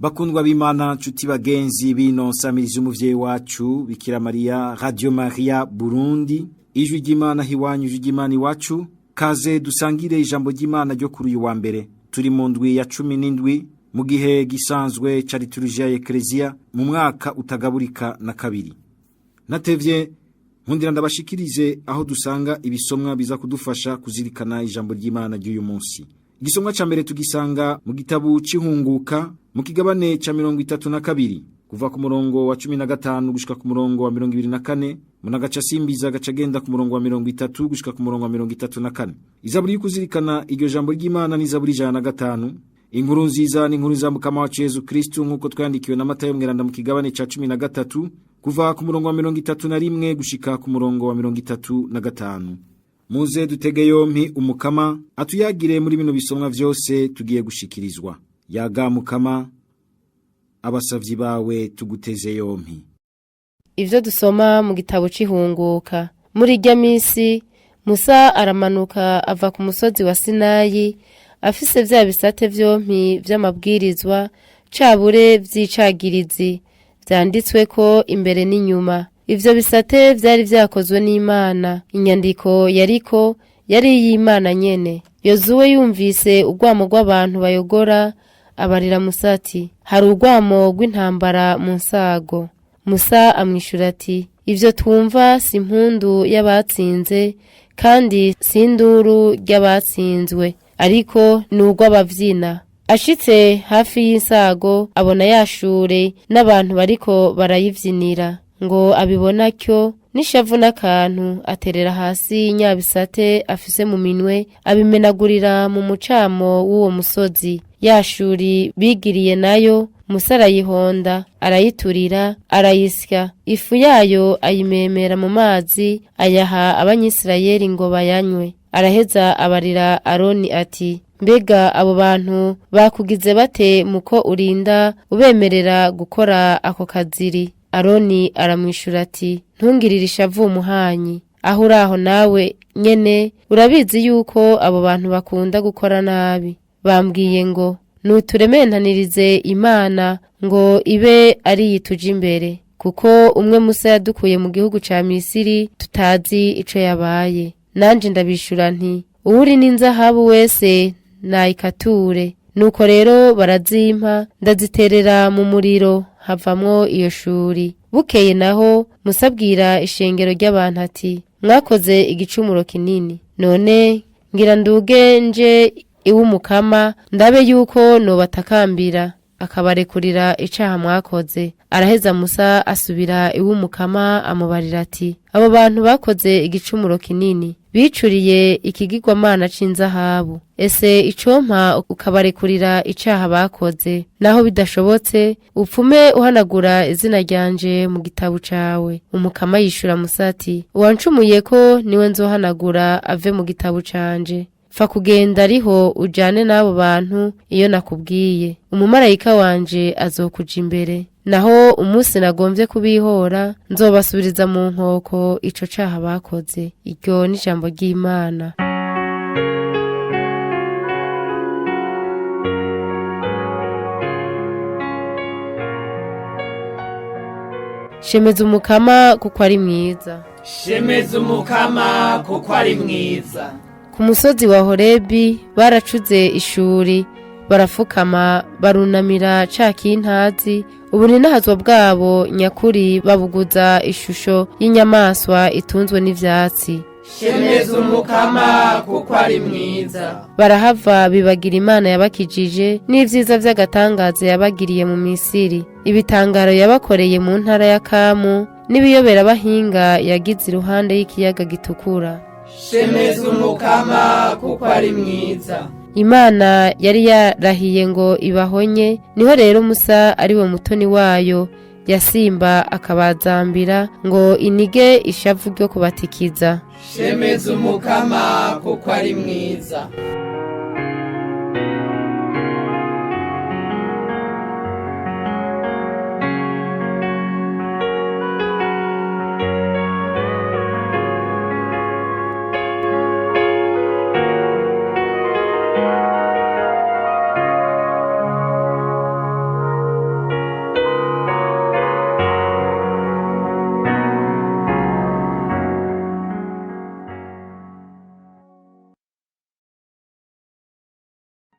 Bakundwa b'Imana nshuti bagenzi bino nsamiriza umuvyeyi wacu Bikira Maria, Radio Maria Burundi, ijwi ry'Imana hiwanyu, ijwi ry'Imana iwacu. Kaze dusangire ijambo ry'Imana ryo kuri uyu wa mbere. Turi mu ndwi ya 17 mu gihe gisanzwe ca liturujia ya Ecclesia mu mwaka utagaburika na kabiri. Natevye nkundira ndabashikirize aho dusanga ibisomwa biza kudufasha kuzirikana ijambo ry'Imana ry'uyu munsi. Igisomwa ca mbere tugisanga mu gitabu c'ihunguka mu kigabane ca 32 kuva ku murongo wa 15 gushika ku murongo wa 24, munagaca simbiza gaca genda ku murongo wa 30 gushika ku murongo wa 34. Izaburi y'ukuzirikana iryo jambo ry'Imana ni Zaburi 105. Inkuru nziza ni inkuru za Mukama wacu Yezu Kristu nkuko twayandikiwe na Matayo mweranda mu kigabane ca 13 kuva ku murongo wa 31 gushika ku murongo wa 35. Muze dutege yompi umukama atuyagire muri bino bisomwa vyose tugiye gushikirizwa. Yaga mukama, abasavyi bawe tuguteze yompi. Ivyo dusoma mu gitabo c'ihunguka. Muri irya misi Musa aramanuka ava ku musozi wa Sinayi afise vya bisate vyompi vy'amabwirizwa cabure vy'icagirizi vyanditsweko imbere n'inyuma. Ivyo bisate vyari vyakozwe n'Imana, inyandiko yariko yari iy'Imana nyene. Yozuwe yumvise urwamo rw'abantu bayogora, abarira Musa ati: hari urwamo rw'intambara mu nsago. Musa amwishura ati: ivyo twumva si impundu y'abatsinze, kandi si induru ry'abatsinzwe, ariko ni urw'abavyina. Ashitse hafi y'insago abona yashure n'abantu bariko barayivyinira, ngo abibona atyo n'ishavu n'akantu aterera hasi nyabisate afise mu minwe, abimenagurira mu mucamo w'uwo musozi. Yashuri bigiriye nayo Musa arayihonda, arayiturira, arayisya, ifu yayo ayimemera mu mazi, ayaha abanyisirayeli ngo bayanywe. Araheza abarira Aroni ati: mbega abo bantu bakugize bate muko urinda ubemerera gukora ako kaziri? Aroni aramwishura ati: ntungirire ishavu umuhanyi, aho uraho nawe nyene urabizi yuko abo bantu bakunda gukora nabi. Bambwiye ngo nuturementanirize Imana ngo ibe ari yituje imbere, kuko umwe Musa yadukuye mu gihugu ca Misiri tutazi ico yabaye. Nanje ndabishura nti: uwuri n'inzahabu wese nayikature. Nuko rero barazimpa, ndaziterera mu muriro, havamwo iyo shuri. Bukeye naho Musa abwira ishengero ry'abantu ati: mwakoze igicumuro kinini, none ngira nduge nje iw'umukama ndabe yuko nobatakambira akabarekurira icaha mwakoze. Araheza Musa asubira iw'umukama amubarira ati: abo bantu bakoze igicumuro kinini, bicuriye ikigirwamana c'inzahabu. Ese icompa ukabarekurira icaha bakoze? Naho bidashobotse upfume uhanagura izina ryanje mu gitabo cawe. Umukama yishura Musa ati: uwancumuye ko niwe nzohanagura ave mu gitabo canje. Fa kugenda ariho ujane n'abo bantu iyo nakubwiye. Umumarayika wanje azokuja imbere. Naho umunsi nagomvye kubihora, nzobasubiriza mu nkoko ico caha bakoze. Iryo ni ijambo ry'Imana. Shemeza umukama kuko ari mwiza. Shemeza umukama kuko ari mwiza. Ku musozi wa Horebi baracuze ishuri, barafukama barunamira ca kintazi. Ubuninahazwa bwabo nyakuri babuguza ishusho y'inyamaswa itunzwe n'ivyatsi. Shemeza umukama kuko ari mwiza. Barahava bibagira Imana yabakijije n'ivyiza vy'agatangaza yabagiriye mu Misiri, ibitangaro yabakoreye mu ntara ya Kamu, n'ibiyobera bahinga yagize iruhande y'ikiyaga gitukura. Shemeza umukama kuko ari mwiza. Imana yari yarahiye ngo ibahonye, niho rero Musa ari we mutoni wayo yasimba akabazambira ngo inige ishavu ryo kubatikiza. Shemeza umukama kuko ari mwiza.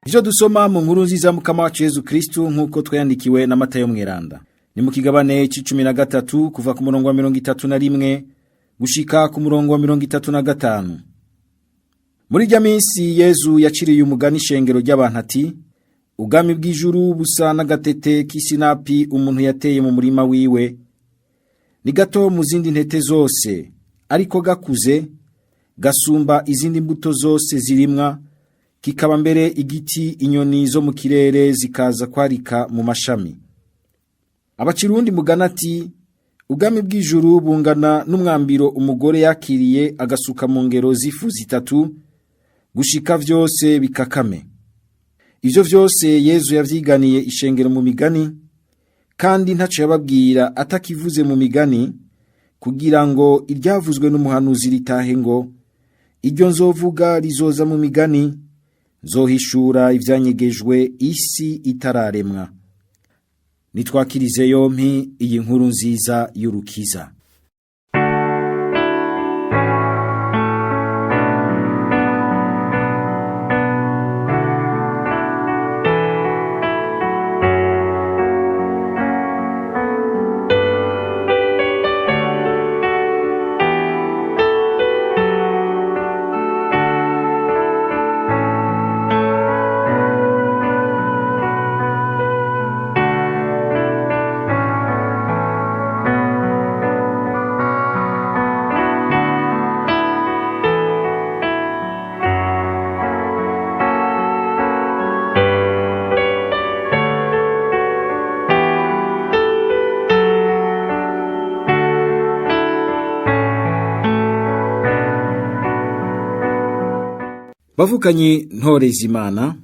Ivyo dusoma mu nkuru nziza mukama wacu Yezu Kristu nkuko twayandikiwe na Matayo Mweranda. Ni mu kigabane c'13 kuva ku murongo wa 31 gushika ku murongo wa 35. Muri rya minsi Yezu yaciriye umugani ishengero ry'abantu ati: Ubwami bw'ijuru busa n'agatete k'isinapi umuntu yateye mu murima wiwe. Ni gato mu zindi ntete zose, ariko gakuze gasumba izindi mbuto zose zirimwa, kikaba mbere igiti inyoni zo mu kirere zikaza kwarika mu mashami. Abacirundi mugana ati: Ubwami bw'ijuru bungana n'umwambiro umugore yakiriye agasuka mu ngero z'ifu zitatu gushika vyose bikakame. Ivyo vyose Yezu yavyiganiye ishengero mu migani, kandi ntaco yababwira atakivuze mu migani, kugira ngo iryavuzwe n'umuhanuzi ritahe ngo: Iryo nzovuga rizoza mu migani, nzohishura ivyanyegejwe isi itararemwa. Nitwakirize yompi iyi nkuru nziza y'urukiza. Bavukanye ntore z'Imana,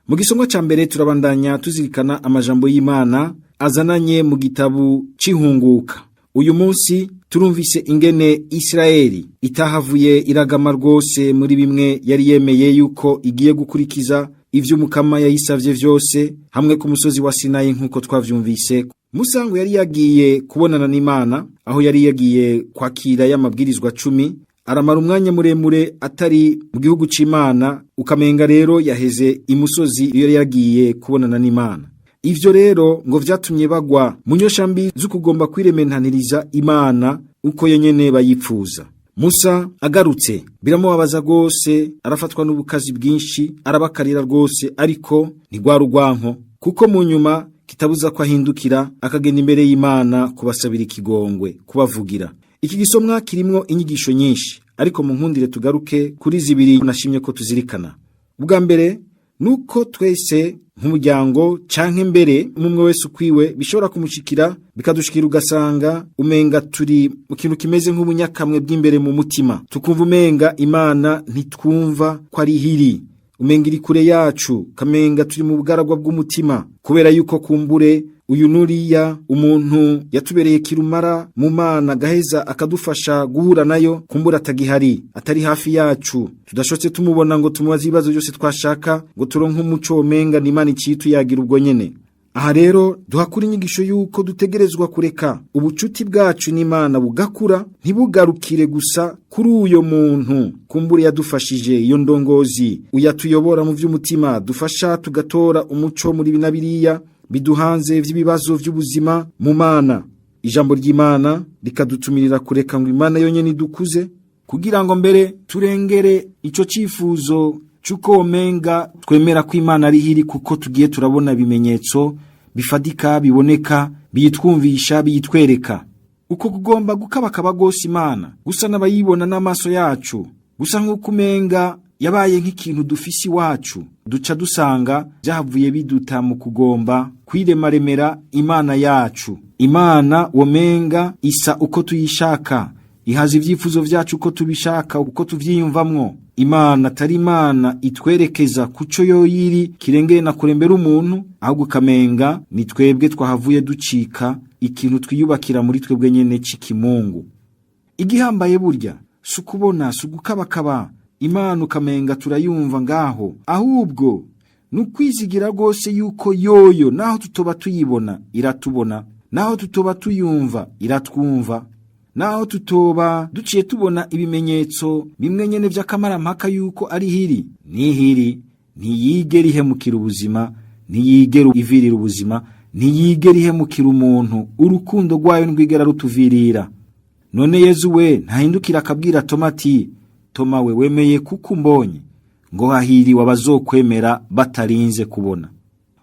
mu gisomwa ca mbere turabandanya tuzirikana amajambo y'Imana azananye mu gitabu c'ihunguka. Uyu munsi turumvise ingene Israeli itahavuye iragama rwose muri bimwe yari yemeye yuko igiye gukurikiza ivyo Mukama yayisavye vyose hamwe ku musozi wa Sinayi nkuko twavyumvise. Musa ngo yari yagiye kubonana n'Imana aho yari yagiye kwakira y'amabwirizwa 10, aramara umwanya muremure atari mu gihugu c'Imana, ukamenga rero yaheze imusozi iyo yari yagiye kubonana n'Imana. Ivyo rero ngo vyatumye bagwa mu nyoshambi z'ukugomba kwirementaniriza Imana uko yenyene bayipfuza. Musa agarutse biramubabaza rwose, arafatwa n'ubukazi bwinshi, arabakarira rwose, ariko ntigwara urwanko, kuko mu nyuma kitabuza ko ahindukira akagenda imbere y'Imana kubasabira ikigongwe, kubavugira. Iki gisomwa kirimwo inyigisho nyinshi, ariko mu nkundire tugaruke kuri zibiri nashimye ko tuzirikana. Ubwa mbere nuko twese nk'umuryango canke mbere umwe wese ukwiwe bishobora kumushikira bikadushikira, ugasanga umenga turi mu kintu kimeze nk'ubunyakamwe bw'imbere mu mutima, tukumva umenga Imana ntitwumva ko ari hiri, umenga iri kure yacu, kamenga turi mu bugaragwa bw'umutima, kubera yuko kumbure uyu nuriya umuntu yatubereye kirumara mu Mana gaheza akadufasha guhura nayo, kumbura atagihari, atari hafi yacu, tudashotse tumubona ngo tumubaze ibibazo byose twashaka, ngo turonke umuco womenga ni Imana icitu yagira ubwo nyene. Aha rero duhakura inyigisho yuko dutegerezwa kureka ubucuti bwacu n'Imana bugakura, ntibugarukire gusa kuri uyo muntu kumbure yadufashije, iyo ndongozi uyatuyobora mu vy'umutima, dufasha tugatora umuco muri binabiriya biduhanze vy'ibibazo vy'ubuzima mu Mana. Ijambo ry'Imana rikadutumirira kureka ngo Imana yonyene idukuze, kugira ngo mbere turengere ico cifuzo c'uko womenga twemera ko Imana ari hiri, kuko tugiye turabona ibimenyetso bifadika biboneka biyitwumvisha biyitwereka. Uko kugomba gukabakaba gose Imana, gusa n'abayibona n'amaso yacu, gusa nk'uko umenga yabaye nk'ikintu dufise iwacu, duca dusanga byahavuye biduta mu kugomba kwiremaremera Imana yacu. Imana womenga isa uko tuyishaka, ihaza ivyifuzo vyacu uko tubishaka, uko tuvyiyumvamwo. Imana atari Imana itwerekeza kuco yoyiri kirengeye na kurembera umuntu, ahubwo kamenga ni twebwe twahavuye ducika ikintu twiyubakira muri twebwe nyene c'ikimungu. Igihambaye burya si ukubona, si ugukabakaba Imana ukamenga turayumva ngaho, ahubwo nukwizigira rwose yuko yoyo naho tutoba tuyibona iratubona, naho tutoba tuyumva iratwumva, naho tutoba duciye tubona ibimenyetso bimwe nyene vy'akamarampaka yuko ari hiri, ni hiri, Ntiyigera ihemukira ubuzima, ntiyigera ivirira ubuzima, ntiyigera ihemukira umuntu. Urukundo rwayo ndwigera rutuvirira. None Yezu we ntahindukira akabwira Toma ati: Toma we, wemeye kuko umbonye, ngo hahiriwe abazokwemera batarinze kubona.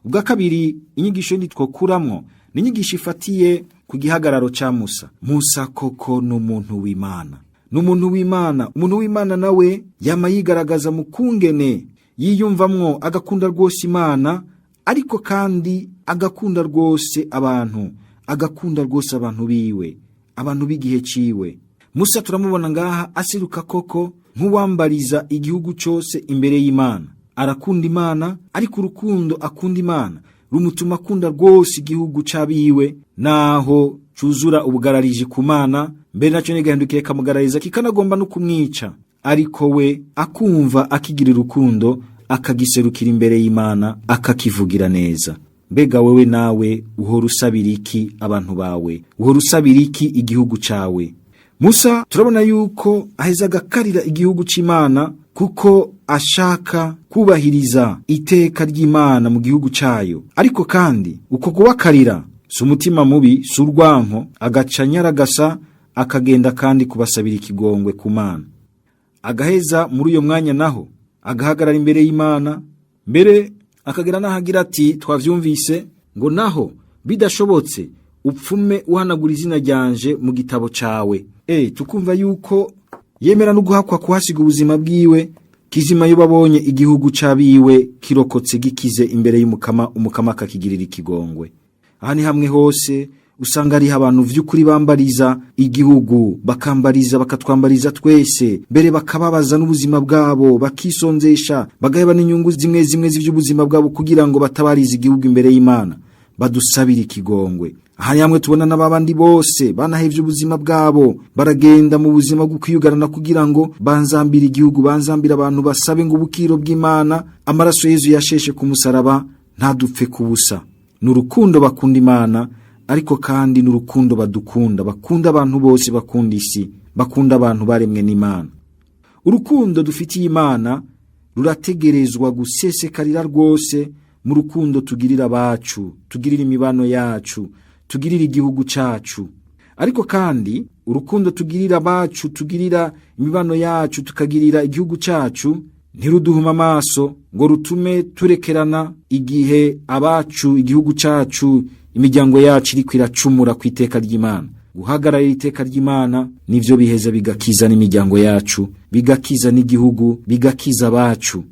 Ubwa kabiri, inyigisho nitwokuramwo ni inyigisho ifatiye ku gihagararo ca Musa. Musa koko ni umuntu w'Imana, ni umuntu w'Imana. Umuntu w'Imana nawe yama yigaragaza mu kungene yiyumvamwo, agakunda rwose Imana, ariko kandi agakunda rwose abantu, agakunda rwose abantu biwe, abantu b'igihe ciwe. Musa turamubona ngaha aseruka koko nk'uwambariza igihugu cyose imbere y'Imana. Arakunda Imana, ariko urukundo akunda Imana rumutuma akunda rwose igihugu c'abiwe, naho cuzura ubugarariji ku Mana, mbere nacyo ntigahindukiye kamugarariza kikanagomba no kumwica, ariko we akumva akigira urukundo, akagiserukira imbere y'Imana, akakivugira neza. Mbega wewe nawe uhora usabira iki abantu bawe? Uhora usabira iki igihugu cawe? Musa turabona yuko aheza agakarira igihugu c'Imana kuko ashaka kubahiriza iteka ry'Imana mu gihugu cayo. Ariko kandi uko kubakarira si umutima mubi, si urwanko, agaca nyaragasa akagenda kandi kubasabira ikigongwe ku Mana. Agaheza muri uyo mwanya naho agahagarara imbere y'Imana, mbere akagera n'ahagira ati: twavyumvise ngo naho bidashobotse upfume uhanagura izina ryanje mu gitabo cawe. Tukumva yuko yemera no guhakwa kuhasiga ubuzima bwiwe, kizima yo babonye igihugu cabiwe kirokotse gikize imbere y'umukama, umukama akakigirira ikigongwe. Aha ni hamwe hose usanga ari abantu vy'ukuri bambariza igihugu, bakambariza, bakatwambariza twese, mbere bakababaza n'ubuzima bwabo, bakisonzesha, bagaheba n'inyungu zimwe zimwe z'ivy'ubuzima bwabo kugira ngo batabarize igihugu imbere y'Imana, badusabira ikigongwe. Aha ni hamwe tubona n'ababandi bose banahevye ubuzima bwabo, baragenda mu buzima bwo kwiyugarana kugira ngo banzambire igihugu, banzambire abantu, basabe ngo ubukiro bw'Imana, amaraso Yezu yasheshe ku musaraba ntadupfe kubusa. Ni urukundo bakunda Imana, ariko kandi ni urukundo badukunda, bakunda abantu bose, bakunda isi, bakunda abantu baremwe n'Imana. Urukundo dufitiye Imana rurategerezwa gusesekarira rwose mu rukundo tugirira abacu, tugirira imibano yacu, tugirira igihugu cacu. Ariko kandi urukundo tugirira abacu, tugirira imibano yacu, tukagirira igihugu cacu, ntiruduhuma amaso ngo rutume turekerana igihe abacu, igihugu cacu, imiryango yacu iriko iracumura ku iteka ry'Imana. Guhagararira iteka ry'Imana nivyo biheza bigakiza n'imiryango yacu, bigakiza n'igihugu, bigakiza abacu.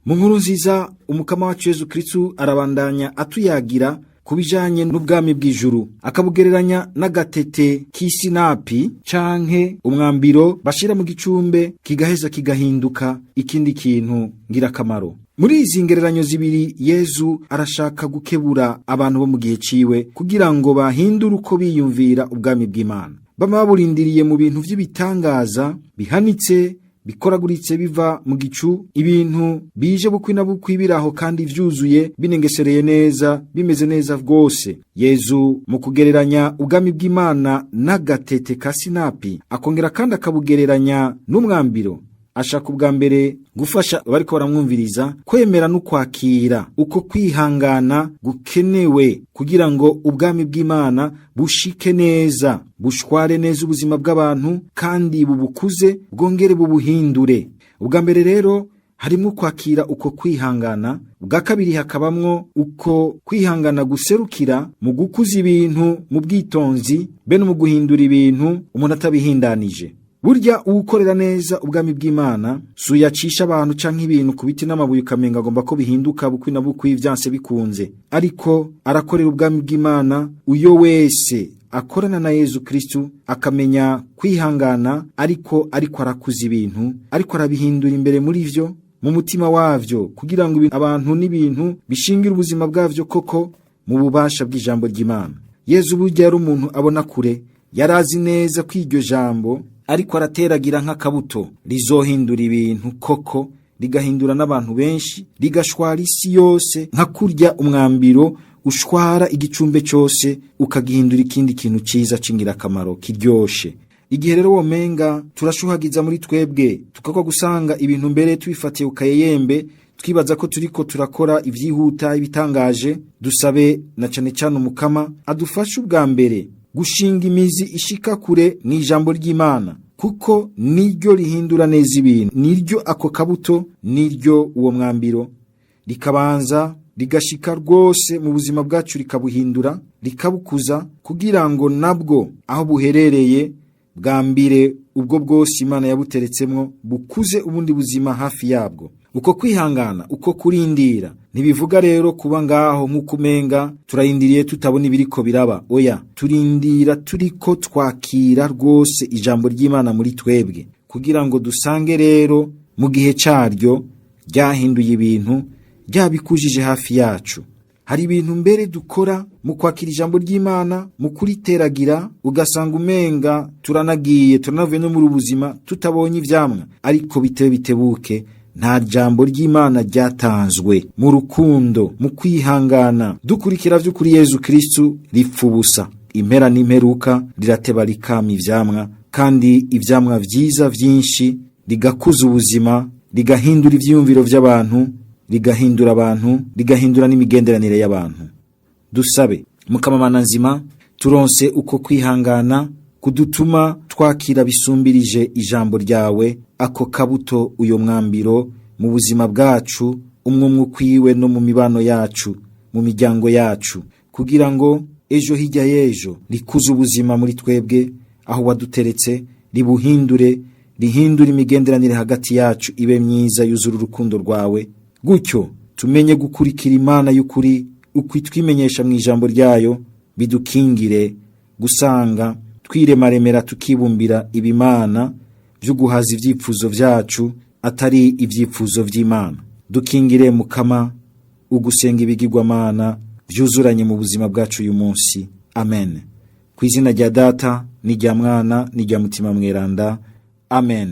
Mu nkuru nziza umukama wacu Yezu Kristu arabandanya atuyagira ku bijanye n'ubwami bw'ijuru, akabugereranya n'agatete k'isinapi canke umwambiro bashira mu gicumbe kigaheza kigahinduka ikindi kintu ngirakamaro. Muri izi ngereranyo zibiri Yezu arashaka gukebura abantu bo mu gihe ciwe kugira ngo bahindure uko biyumvira ubwami bw'Imana. Bama baburindiriye mu bintu vy'ibitangaza bihanitse, bikoraguritse, biva mu gicu, ibintu bije bukwi na bukwi biraho kandi vyuzuye, binengesereye neza, bimeze neza rwose. Yezu mu kugereranya ubwami bw'Imana n'agatete ka sinapi, akongera kandi akabugereranya n'umwambiro, ashaka ubwa mbere gufasha abariko baramwumviriza kwemera no kwakira uko kwihangana gukenewe kugira ngo ubwami bw'Imana bushike neza, bushware neza ubuzima bw'abantu kandi bubukuze, bwongere bubuhindure. Ubwa mbere rero harimwo kwakira uko kwihangana, ubwa kabiri hakabamwo uko kwihangana guserukira mu gukuza ibintu mu bwitonzi, be no mu guhindura ibintu umuntu atabihindanije. Burya uwukorera neza ubwami bw'Imana si uyacisha abantu canke ibintu ku biti n'amabuye ukamenga agomba ko bihinduka bukwi na bukwi vyanse bikunze, ariko arakorera ubwami bw'Imana uyo wese akorana na Yezu Kristu, akamenya kwihangana, ariko arakuza ibintu, ariko arabihindura imbere muri vyo, mu mutima wavyo, kugira ngo abantu n'ibintu bishingire ubuzima bwavyo koko mu bubasha bw'ijambo ry'Imana. Yezu burya yari umuntu abona kure, yarazi neza ko iryo jambo ariko arateragira nk'akabuto rizohindura ibintu koko, rigahindura n'abantu benshi, rigashwara isi yose nka kurya umwambiro ushwara igicumbe cyose ukagihindura ikindi kintu ciza c'ingirakamaro kiryoshe. Igihe rero womenga turashuhagiza muri twebwe, tukakwa gusanga ibintu mbere tubifatiye ukayeyembe, Twibaza ko turiko turakora ivyihuta, ibitangaje. Dusabe na cane cane Umukama adufashe ubwa mbere gushinga imizi ishika kure mu ijambo ry'Imana, kuko niryo rihindura neza ibintu, niryo ako kabuto, niryo uwo mwambiro, rikabanza rigashika rwose mu buzima bwacu, rikabuhindura, rikabukuza, kugira ngo nabwo aho buherereye bwambire ubwo bwose Imana yabuteretsemwo, bukuze ubundi buzima hafi yabwo. Uko kwihangana, uko kurindira, ntibivuga rero kuba ngaho nk'uko umenga turarindiriye tutabona ibiriko biraba. Oya, turindira turiko twakira rwose ijambo ry'Imana muri twebwe, kugira ngo dusange rero mu gihe caryo ryahinduye ibintu, ryabikujije hafi yacu. Hari ibintu mbere dukora mu kwakira ijambo ry'Imana, mu kuriteragira, ugasanga umenga turanagiye, turanavuye no muri ubuzima tutabonye ivyamwa. Ariko bitebe bitebuke, nta jambo ry'Imana ryatanzwe mu rukundo, mu kwihangana, dukurikira vy'ukuri Yezu Kristu, ripfa ubusa. Impera n'imperuka rirateba rikama ivyamwa, kandi ivyamwa vyiza vyinshi, rigakuza ubuzima, rigahindura ivyiyumviro vy'abantu, rigahindura abantu, rigahindura n'imigenderanire y'abantu. Dusabe Mukamamana nzima, turonse uko kwihangana kudutuma twakira bisumbirije ijambo ryawe, ako kabuto, uyo mwambiro mu buzima bwacu, umwe ukwiwe, no mu mibano yacu, mu miryango yacu, kugira ngo ejo hirya y'ejo rikuze ubuzima muri twebwe aho waduteretse, ribuhindure, rihindure imigenderanire hagati yacu ibe myiza yuzura urukundo rwawe. Gutyo tumenye gukurikira Imana y'ukuri uko itwimenyesha mu ijambo ryayo, bidukingire gusanga twiremaremera, tukibumbira ibimana byo guhaza ibyifuzo byacu atari ibyifuzo by'Imana. Dukingire, Mukama, ugusenga ibigirwamana byuzuranye mu buzima bwacu uyu munsi. Amen. Ku izina rya Data n'irya Mwana n'irya Mutima Mweranda. Amen.